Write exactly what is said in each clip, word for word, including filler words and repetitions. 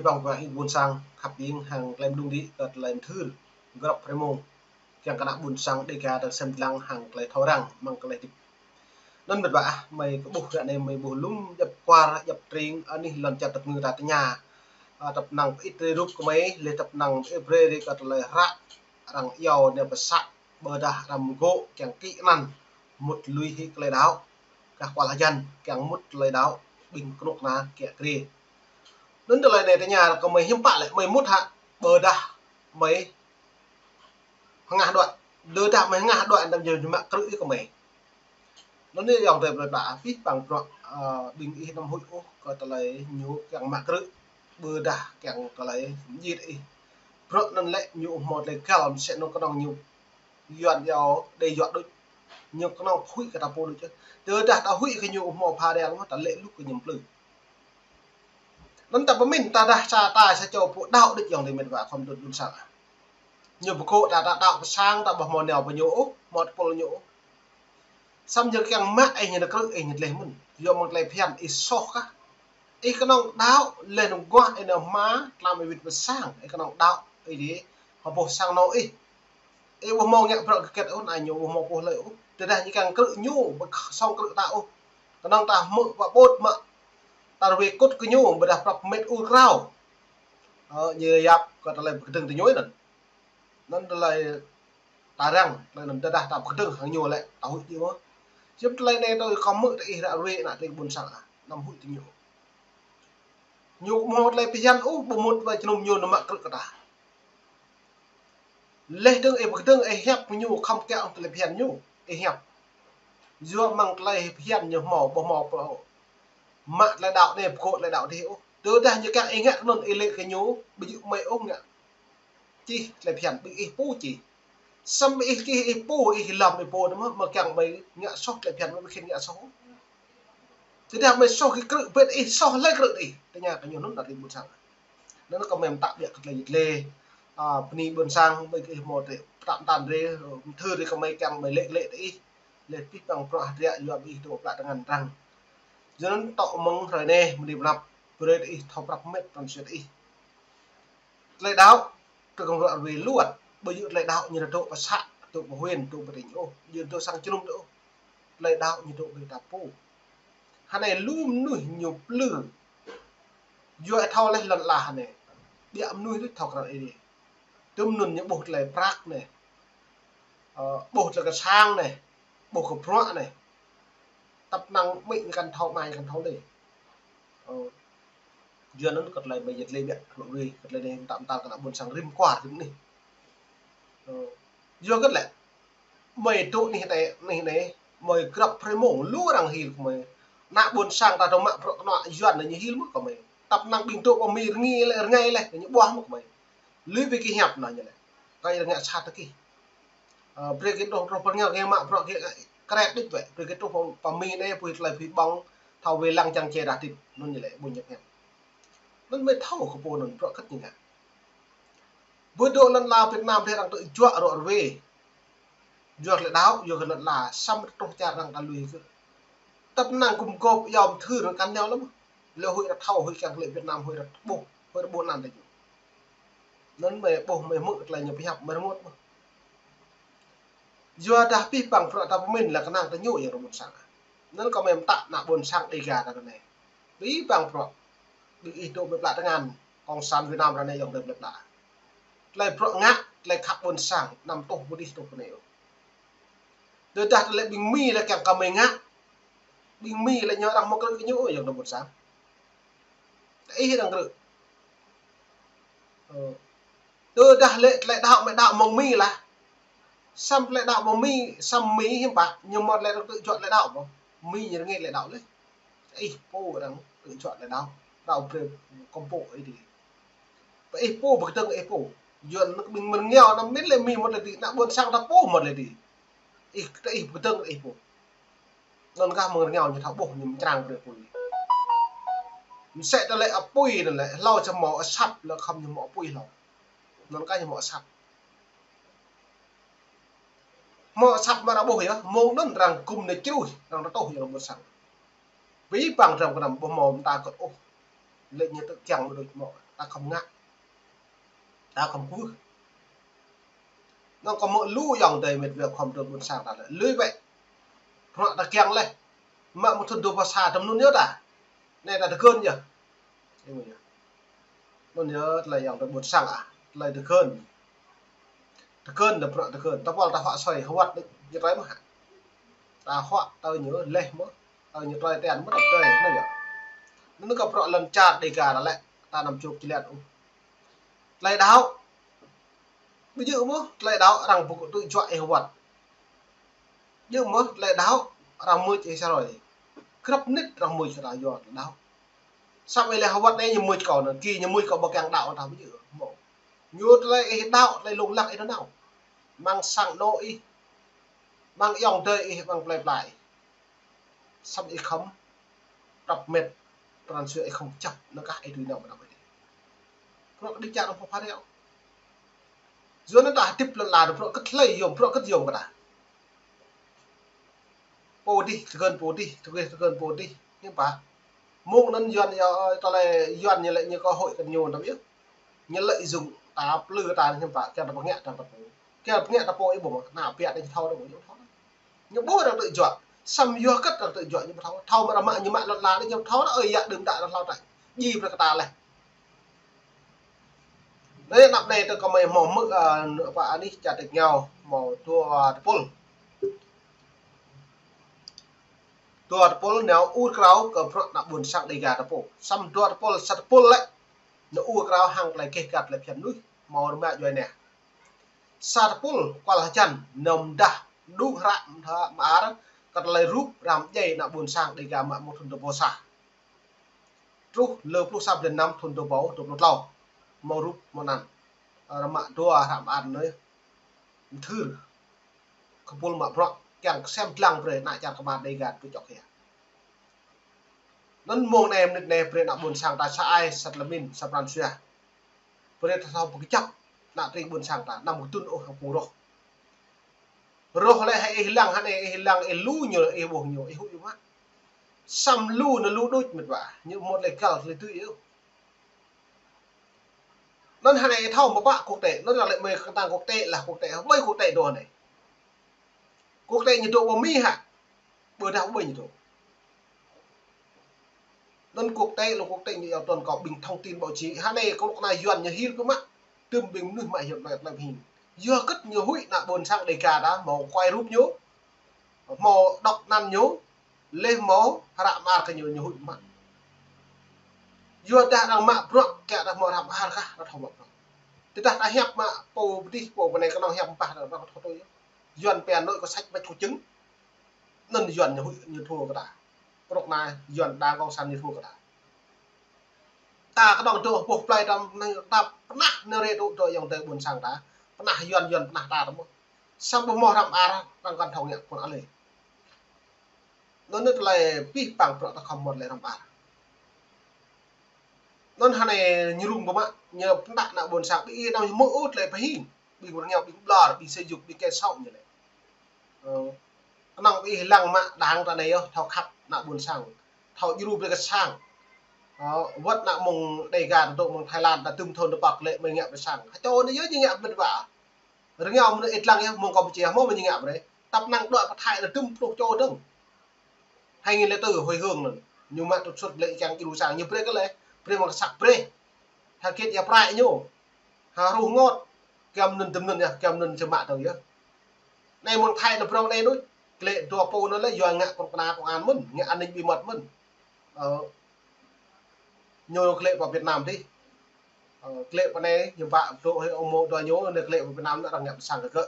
Bang bang ih ƀôn sang khăp ƀing hăng tơlơi mơđung đĭ kơ tơlơi mơthưr grăp hrơi mông. Kiăng kơ ană ƀôn sang Dêga tơlơi sem lăng hăng tơlơi thâo răng mơ̆ng tơlơi hơdip. Anŭn mĕt wa ah, mơi kơ ƀuh ră anai mơi ƀuh lŏm djăp kwar djăp tring anih lŏn čar tơpơngư ta tơña. Ơ, tơpă năng pơit rai rup kơ mơi, lĕ tơpă năng pơit rai rai kơ tơlơi hră arăng iâu anai pơsă ƀôdah arăng mơgŏ kiăng kĭ anăn mŭt lui hĭ tơlơi đaŏ. Kah kual hơjăn kiăng mŭt tơlơi đaŏ ƀing kơnuk kơna kiă kriê. Anŭn tơlơi anai tơña kơ mơi hiư̆m pă lĕ mơi mŭt hă ƀôdah mơi hơngah đuaĭ. Tơdah mơi hơngah đuaĭ anăm jing mă krư̆ ih kơ mơi. Anŭn yơh ayŏng adơi plơi pla, abih bang bruă, ơ, ƀing ih anăm huĭ ôh kơ tơlơi ñu kiăng mă krư̆ ƀôdah kiăng tơlơi mơjĭt ih. Bruă anŭn lĕ ñu ƀu hmâo tơlơi găl, mơsĕ anŭn kơnơ̆ng ñu Yuan yua đe yua đôč. Ñu kơnơ̆ng huĭ kơ ta pô đôč yơh. Tơdah ta huĭ kơ ñu ƀu hmâo pha răng mơ̆ ta lĕ lŭk kơ ñu plư. Anŭn ta pơmĭn tơdah sa tai sa čô pô đaŏ đôč ayŏng adơi mĕt wa khŏm đut ƀôn sang. Ñu pơgŏ ta, ta đaŏ pơ sang ta ƀu hmâo nao pơ ñu ôh, hmâo tơpul ñu ôh. Samơ̆ ñu kiăng mă ih ñu nao krư̆ ih ñu tơleh mơ̆n. Yua mơ̆ng tơlơi phiăn ih soh kah. Ih kơnơ̆ng đaŏ leh anŭn guah ih nao hma tlam ih wĭt pơ sang, ih kơnơ̆ng đaŏ ih dih hơpô sang nao ih. Ih ƀu hmâo ngă bruă hơget ôh, anai ñu ƀu hmâo pô hlơi ôh. Tơdah ñu kiăng krư̆ ñu, ƀu song krư̆ ta ôh. Kơnơ̆ng ta hmư̆ pơƀut mă ta ruai kŭt kơ ñu, ƀôdah prăp mĕt ur krao. Ơ, ñu yap kơ tơlơi pơkơdơ̆ng tơ ñu anŭn. Anŭn tơlơi ta răng, tơlơi anŭn tơdah ta pơkơdơ̆ng hăng ñu lĕ ta huĭ djơ̆ mơ̆. Hiư̆m tơlơi anai tui kơ hmư̆ tơ ih ră ruai ană tring ƀôn sang ah, anăm huĭ tơ ñu. Ñu ƀu hmâo tơlơi phiăn ôh, ƀu mŭt wa jơnum ñu nao mă krư̆ kơ ta. Leh dơ̆ng ih pơkơdơ̆ng ih hiăp ñu khŏm kiăng tơlơi phiăn ñu, ih hiăp. Yua mơ̆ng tơlơi phiăn ñu hmâo, ƀu hmâo pô mă tơlơi đaŏ anai pơgŏ tơlơi đaŏ dih ôh. Tơdah ñu kiăng ih ngă anŭn ih lĕ kơ ñu, ƀu djơ̆ mơi ôh ngă. Čih tơlơi phiăn ƀing ih pô čih. Samơ̆ ih čih ih pô, ih lăm ih pô anŭn mơ̆, mơ̆ kiăng mơi ngă soh tơlơi phiăn mơi ƀu khĭn ngă soh ôh. Tơdah mơi soh kơ krư̆ bĕ ih, soh hlơi krư̆ ih. Tơña kơ ñu anŭn ană tring ƀôn sang. Anŭn kơ mơi mơtă biă kơ tơlơi yit lê. Ơ, bơni ƀôn sang, ƀing ih hmâo tơlơi pơtă pơtăn rai, mơthưr rai kơ mơi kiăng mơi lĕ lĕ tơ ih. Leh abih bang bruă hơdră yua ƀing ih dŏ plă tơngan răng. Yua anŭn tŏ mơ̆ng hrơi anai, mơni pơnăp, brơi tơ ih thâo prăp mĕt pran jua tơ ih. Tơlơi đaŏ, tơ kơnơ̆ng ră ruai luăt, ƀu djơ̆ tơlơi đaŏ ñu dŏ pơ să, dŏ pơ huyện, dŏ pơ tỉnh ôh, djơ̆ dŏ sang jơnum dŏ ôh. Tơlơi đaŏ ñu dŏ ƀơi ta pô. Hơnai lu mơnuih ñu plư. Yua ih thâo leh lŏn ala hơnai. Biă mơnuih đôč thâo krăn ih dih. Tơm anŭn ñu ƀuh tơlơi prăk anai. Ơ, ƀuh tơlơi kơ sang anai. Ƀuh kơ bruă anai. Tơpă năng mĭ ñu kăn thâo, mai ñu kăn thâo lĕ. Ơ, yua anŭn kơ tơlơi mơi yit lê biă, kơ tơlơi anai, tơm tal kơ ană ƀôn sang rĭm kwar rĭm anih. Ơ, yua hơget lĕ. Mơi dŏ anih anai, anih anai, mơi grăp hrơi mông, lu arăng hil kơ mơi. Ană ƀôn sang ta dŏ mă bruă kơnuk kơna Yuan anai ñu hil mơ̆ kơ mơi. Tơpă năng ƀing dŏ pơ Mi rơngai leh, rơngai leh, ñu ƀuah mơ̆ kơ mơi. Lui ƀing gih hiăp anŭn ñu lĕ. Kơ arăng ngă sat kơ gih. Ơ, brơi gih truh, truh pơ rơngiao gih mă bruă gih, ơ, kret đôč wĕ. Brơi gih truh pơ, pơ Mi anai, pui tơlơi pui ƀơ̆ng, thâo wai lăng čang čê rah tĭt. Anŭn ñu lĕ ƀu ñu hiăp. Anŭn mơi thâo kơ pô anŭn bruă hơget ñu ngă. Ƀu dŏ lŏn ala Việt Nam dih arăng tŭ juă rŏ ruai. Yua tơlơi đaŏ, yua kơ lŏn ala, samơ̆ truh čar arăng ta lui kơ. Tơpă năng gum gôp yom thưr kăn nao lăm. Lĕ huĭ ră thâo, huĭ kiăng lĕ Việt Nam, huĭ ră ƀuh, huĭ ră ƀuh anăn tơ ñu. Anŭn mơi ƀuh, mơi hmư̆ tơlơi ñu pơhiăp, mơi rơngot mơ̆. Yua dah abih bang bruă ta pơmĭn lĕ kơnang tơ ñu yơh ră ƀôn sang. Anŭn kơ mơi mơtă ană ƀôn sang Dêga ta ră anai. Abih bang bruă. Ƀing ih dŏ ƀơi plă tơngan, Cộng sản Việt Nam ră anai ayŏng adơi plơi pla. Tơlơi bruă ngă, tơlơi khăp ƀôn sang, anăm tuh pơ dih tuh pơ anai ôh. Tơdah tơlơi ƀing Mi lĕ kiăng kơ mơi ngă. Ƀing Mi lĕ ñu arăng hmâo krư̆ kơ ñu ôh ayŏng adơi ƀôn sang. Tơ ih arăng krư̆. Ơ. Tơdah lĕ tơlơi đaŏ mơi đaŏ mơ̆ng Mi lah. Samơ̆ tơlơi đaŏ mơ̆ng Mi, samơ̆ Mi hiư̆m pă, ñu hmâo tơlơi arăng tŭ juă tơlơi đaŏ mơ̆. Mi ñu rơngai tơlơi đaŏ leh. Ih pô arăng tŭ juă tơlơi đaŏ. Đaŏ brơi kơmpô̆ ih dih. Pơ ih pô pơkơdơ̆ng ih pô. Yua anŭn ƀing mơ̆ng rơngiao anăm mĭn lĕ Mi hmâo tơlơi dih, ană ƀôn sang ta pô hmâo tơlơi dih. Ih, tơ ih pơkơdơ̆ng ih pô. Anŭn kah mơ̆ng rơngiao ñu thâo ƀuh ñu mơčrang brơi apui. Mơsĕ tơlơi apui anŭn lĕ, hlâo čơmâo asăp lĕ khŏm ñu hmâo apui hlâo. Anŭn kah ñu hmâo asăp. Hmâo asăp mơ̆ arăng ƀuh yơh, mơ̆ng anŭn arăng gum anai čruih, arăng tơtuh yơh arăng ƀuh sang. Abih bang dram gơnam ƀu hmâo mơta kơt ôh. Lĕ ñu tŭ kiăng mơ̆ đôč hmâo. ta khŏm ngă, ta khŏm kwưh. Anŭn kâo mơ̆ lu ayŏng adơi met wa khŏm tơlơi ƀôn sang ta lĕ. Lui wĕ. Bruă ta kiăng leh. Mă mơ̆ng thŭn dua pluh sa tơm anŭn yơh ta. Anai ta tơkơn yơh. Anŭn yơh tơlơi ayŏng adơi ƀôn sang ah. Tơlơi tơkơn. Tơkơn ta bruă tơkơn. Ta pol ta huă soi hơwăt đôč ñu tơlơi mơ̆ hă. Ta huă tơlơi ñu leh mơ̆. Tơlơi ñu tơlơi tian mơ̆ ta tơlơi anŭn yơh. Anŭn kơ bruă lŏn čar Dega ta lĕ. Ta anăm čŭk či lĕ ôh. Tơlơi đaŏ. Ƀu djơ̆ mơ̆ tơlơi đaŏ arăng ƀu kơ tŭ juă ih wăt. Djơ̆ mơ̆ tơlơi đaŏ arăng mưč ih sa rơi. Krăp nit arăng mưč kơ ta yua tơlơi đaŏ. Samơ̆ ih lĕ hơwăt anai ñu mưč kâo anŭn, ki ñu mưč kâo ƀu kiăng đaŏ ta ƀu djơ̆ mơ̆. Ñu tơlơi ih đaŏ tơlơi lông lăng ih nanao. Amăng sang anŏ ih. Amăng ayŏng adơi ih, amăng plơi pla ih. Samơ̆ ih khŏm prăp met, pran jua ih khŏm kơjăp, anŭn kah ih tui nao mơnam ih. Bruă kơ đĭ čar pơpha reo. Yua anŭn ta hơdip lŏn ala, bruă kơ tơlơi yôm, bruă kơ yôm kơ ta. Pô dih, tơkơn pô dih, tơkơn, tơkơn pô dih. Hiư̆m pă. Mơ̆ng anŭn Yuan, ơ, tơlơi Yuan ñu lĕ ñu kơ hội kơ ñu tơm yơh. Ñu lợi dụng ta plư ta hiư̆m pă, kiăng ta pơngă ta pơpô. Kiăng pơngă ta pô ih ƀu mơ̆, ană ƀiă ta ñu thâo ta ƀu ñu thâo. Ñu ƀuh arăng tŭ juă, samơ̆ yua hơget arăng tŭ juă ñu ƀu thâo. Thâo mơ̆ arăng mă ñu mă lŏn ala ñu thâo, ơi yă đưm đă arăng thâo ta. Djai brơi kơ ta leh. Anai anăp anai tơ kơ mơi hmâo hmư̆, ơ, pă anih čar tač rơngiao hmâo dua tơpul. Dua tơpul nao ur krao kơ bruă ană ƀôn sang Dega ta pô. Samơ̆ dua tơpul, sa tơpul lĕ nao ur krao hăng tơlơi keh găt tơlơi phiăn mơnuih hmâo rơma djuai ania. Sa tơpul kual hơjăn nao mơdah đŭng hră mơar kơ tơlơi rup arăng pơdjai ană ƀôn sang Dega mă mơ̆ng thŭn dua rơbâo sa truh lơ pluh sa blan năm thŭn dua rơbâo dua pluh klâo. Hmâo rup hmâo anăn. Arăng mă dua hră mơar anai mơthưr. Kơpul mă bruă kiăng kơsem dlăng brơi ană čar kơmar Dega tŭ čŏk hia. Anŭn mơ̆ng anai mơnit anai brơi ană ƀôn sang ta sa ai, sa tơlơi mĭn, sa pran jua. Brơi ta thâo pơkơjăp ană tring ƀôn sang ta, anăm kơdŭn ôh hăng phung rŏh. Rŏh lĕ hơ̆ ih lăng, hơnai ih lăng, ih lu ñu, ih ƀuh ñu, ih huĭ mă. Samơ̆ lu anŭn lu đôč met wa, ñu mơ̆t lĕ găl tơlơi tui yơh. Anŭn hơnai ih thâo mơ̆ pă quốc tế, anŭn arăng lĕ mơi kơtang quốc tế lah quốc tế, ƀơi quốc tế dŏ hơnai. Quốc tế ñu dŏ ƀơi Mi hă? Ƀơi dah ƀơi ñu dŏ. Anŭn quốc tế, lu quốc tế ñu yua tuan kơ ƀing thông tin báo chí. Hơnai kơ lŏk anai Yuan ñu hil pơmă. Tơm ƀing mơnuih mă hiam tơlơi tơlơi pơhing. Yua hơget ñu huĭ ană ƀôn sang Dega ta, hmâo kuai rup ñu. Hmâo đŏk anăn ñu. Leh hmâo hră mơar kơ ñu, ñu huĭ mă. Yua dah arăng mă bruă, kiăng dah hmâo hră mơar kah, dah thâo mă bruă. Tơdah ta hiăp mă pô pơdih, pô pơnai kơnơ̆ng hiăp ƀah, dah thâo tui. Yuan pia nội có sách mách có chứng. Anŭn Yuan ñu huĭ, ñu thâo kơ ta. Bruă anai Yuan đảng cộng sản ñu thâo kơ ta. Ta kơnơ̆ng dŏ boh plơi ta, ta pơnah nao rai tŭ dŏ ayŏng adơi ƀôn sang ta. Pơnah Yuan, Yuan pơnah ta tơmơ̆. Samơ̆ ƀu hmâo hră mơar, arăng kăn thâo ngă pun alih. Anŭn anai tơlơi pih pang bruă ta khŏm mơ̆t lĕ hră mơar. Anŭn hơnai ñu rŭng pơmă, ñu pơtă ană ƀôn sang, ƀing ih anăm hmư̆ ôh tơlơi pơhing. Ƀing rơngiao, ƀing ƀlŏr, ƀing sơyuk, ƀing kơ sŏng ñu lĕ. Ơ, kơnơ̆ng ƀing ih lăng mă đảng ta anai yơh, thâo khăp ană ƀôn sang. Thâo djru brơi kơ sang. Ơ, wơ̆t ană mơ̆ng Dega ta dŏ mơ̆ng Thái Lan, ta tơm thŭn ta păk lĕ mơi ngă brơi sang. Hơčô anai yơh ñu ngă met wa. Rơngiao mơnuih ih lăng yơh, mơ̆ng Campuchia, hmâo mơi ñu ngă brơi. Tăp năng dŏ pơ Thái anai tơm pluh čô dơ̆ng. Hai nghìn lẻ tư hồi hương anŭn. Ñu mă trục xuất lĕ kiăng djru sang, ñu brơi kơ lĕ. Brơi mơ̆ng kơsăk brơi. Hơget ia prai ñu. Hă ruh ngot. Kiăng anŭn tơm anŭn yơh, kiăng anŭn čơmă tơ̆ng yơh. Anai mơ̆ng Thái anai prong anai đôč. Klĕ dua pô anŭn lĕ yua ngă kơnuk kơna công an mơ̆n, ngă an ninh bí mật mơ̆n. Ơ, ñu klĕ pơ Việt Nam dih. Ơ, klĕ pơ anai, ñu pă dŏ hơi ômô dua ñu, anai klĕ pơ Việt Nam anŭn arăng ngă pơ sang kơ gơ̆.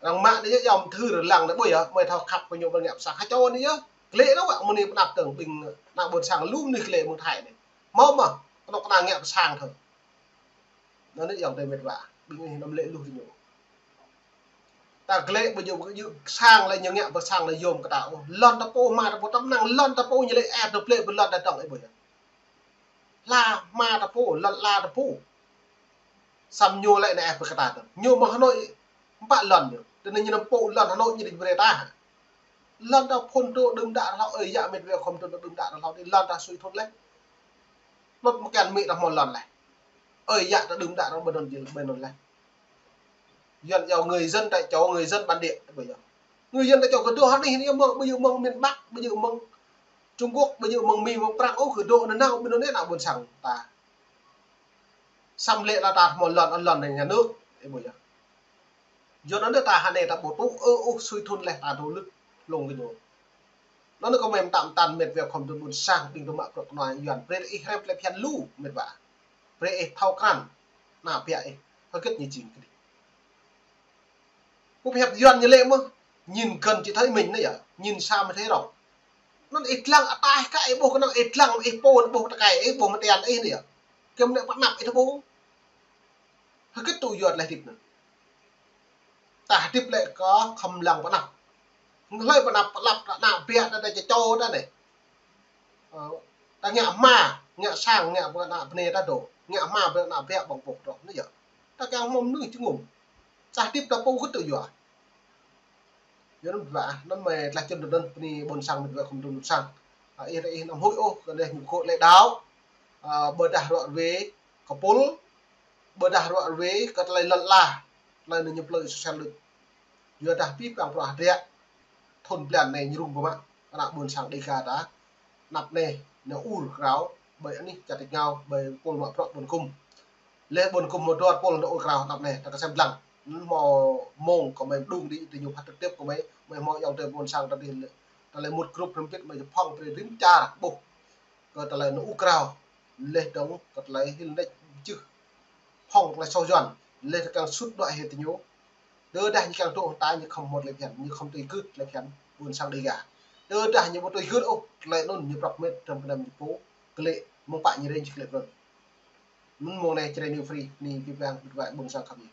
Arăng mă anai yơh, yom thư lăng anai ƀuh yơh, mơi thâo khăp kơ ñu ƀơi ngă pơ sang. Hơčô anai yơh, klĕ anŭn wă mơnuih pơnăp tơ̆ng ƀing ană ƀôn sang lu mơnuih klĕ mơ̆ng Thái anai. Hmâo mơ̆, kơnuk kơna ngă pơ sang thâo. Anŭn anai ayŏng adơi met wa, ƀing ih anăm lĕ luh tơ ñu. Ta klĕ ƀu djơ̆, ƀu djơ̆ sang lĕ ñu ngă pơ sang lĕ yôm kơ ta ôh. Lŏn ta pô, hma ta pô, tăp năng lŏn ta pô ñu lĕ ĕp tơ plĕ ƀơi lŏn ta dŏng ih ƀuh yơh. Hla hma ta pô, lŏn ala ta pô. Samơ̆ ñu lĕ anai ĕp pơ kơ ta dŏng. Ñu mơ̆ Hà Nội ƀă lŏn ñu. Tơ anai ñu anăm pô lŏn Hà Nội ñu đĭ brơi ta hă. Lŏn ta phŭn tơ đưm đă ta hlâo, ơi yă met wa khŏm tơ đưm đă ta hlâo, tơ lŏn ta sui thŭn leh. Anŭn mơ̆ kiăng mĭ ta hmâo lŏn laih. Ơi yă ta đưm đă ta ƀơi anŭn jing ƀơi anŭn laih. Yuan yua người dân tại chỗ, người dân bản địa, ƀu djơ̆. Người dân tại chỗ kơ dŏ hơnih anai mơ̆ng, ƀu djơ̆ mơ̆ng miền Bắc, ƀu djơ̆ mơ̆ng Trung Quốc, ƀu djơ̆ mơ̆ng Mi, mơ̆ng Prăng, ôh, kơ dŏ anŭn nao ƀơi anŭn anai ană ƀôn sang ta. Samơ̆ lĕ la ta hmâo lŏn, lŏn anai nhà nước, ơ ƀu djơ̆. Yua anŭn ta hơnai ta ƀu tŭ ư ôh sui thun laih ta dŏ lŭt hlŏng kơ ñu. Anŭn kơ mơ̆ tam tăn mĕt wa khŏm tŭ ƀôn sang ƀing tŭ mă bruă kơnuai Yuan brơi ih hrĕp tơlơi phiăn lu mĕt wa. Brơi ih thâo krăn. Ană ƀiă ih. Hơget ñu jing kơ đih. Kơ phiăn Yuan ñu lĕ mơ̆. Nhìn gần chỉ thấy mình anai yơh. Nhìn xa mới thấy rộng. Anŭn ih lăng ataih kơ ih ƀuh kơnơ̆ng ih lăng ih pô ƀuh tơkai ih ƀuh mơ̆ tian ih anai yơh. Kơ mơ̆ anai pơnăp ih tơ ƀuh. Hơget tŭ yua tơlơi hơdip anŭn. Ta hơdip lĕ kơ khŏm lăng pơnăp. Hlơi pơnăp pơlăp ta ană ƀiă ta, ta čơčô ta anai. Ơ, ta ngă hma, ngă sang, ngă ƀơi ană bơnai ta dŏ. Ngă hma ƀơi ană ƀiă ƀơ̆ng pŏk dŏ anai yơh. Ta kiăng hmâo mơnuih jơngum. Ta hơdip ta pô hơget tŭ yua. Yua anŭn ƀă, anŭn mơ̆ tơlơi čun anŭn bơni ƀôn sang mĕt wa khŏm tŭ ƀôn sang. Ơ, ih, ih anăm huĭ ôh, kơ anai ñu kơ lĕ đaŏ. Ơ, ƀôdah ruă ruai kơ pul, ƀôdah ruă ruai kơ tơlơi lŏn ala, tơlơi anai ñu plơi sosial lŭt. Yua dah pi păng prŏ hơdră, thun blan anai ñu rŭng pơmă, ană ƀôn sang Dêga ta, anăp anai, ñu ur krao, ƀơi anih čar tač rơngiao, ƀơi pul mă bruă ƀôn gum. Lĕ ƀôn gum mơ̆ dua pul ñu ur krao anăp anai, ta kơsem lăng. Anŭn hmâo mơ̆ng kơ mơi mơđung đĭ, tơ ñu phat trực tiếp kơ mơi, mơi hmâo ayŏng adơi ƀôn sang ta đĭ, ta lĕ mŭt group hrŏm bĭt mơi jơphŏng brơi rĭm čar ƀuh. Kơ tơlơi ñu ur krao, lĕ dŏng kơ tơlơi hil nač jưh. Hŏng tơlơi soh Yuan, lĕ ta kiăng sut đuaĭ hĭ tơ ñu. Tơdah ñu kiăng dŏ hăng ta ñu khŏm hmâo tơlơi phiăn, ñu khŏm tui gưt tơlơi phiăn ƀôn sang Dêga. Tơdah ñu ƀu tui gưt ôh, tơlơi anŭn ñu prŏk mĕt tơm kơnăm ñu pô, kơ lĕ mơ̆ng pă ñu rĕng či kơ lĕ anŭn. Anŭn mơ̆ng anai Jrai New Free, anai pi păng ƀĭt wa ƀôn sang khăp ñu.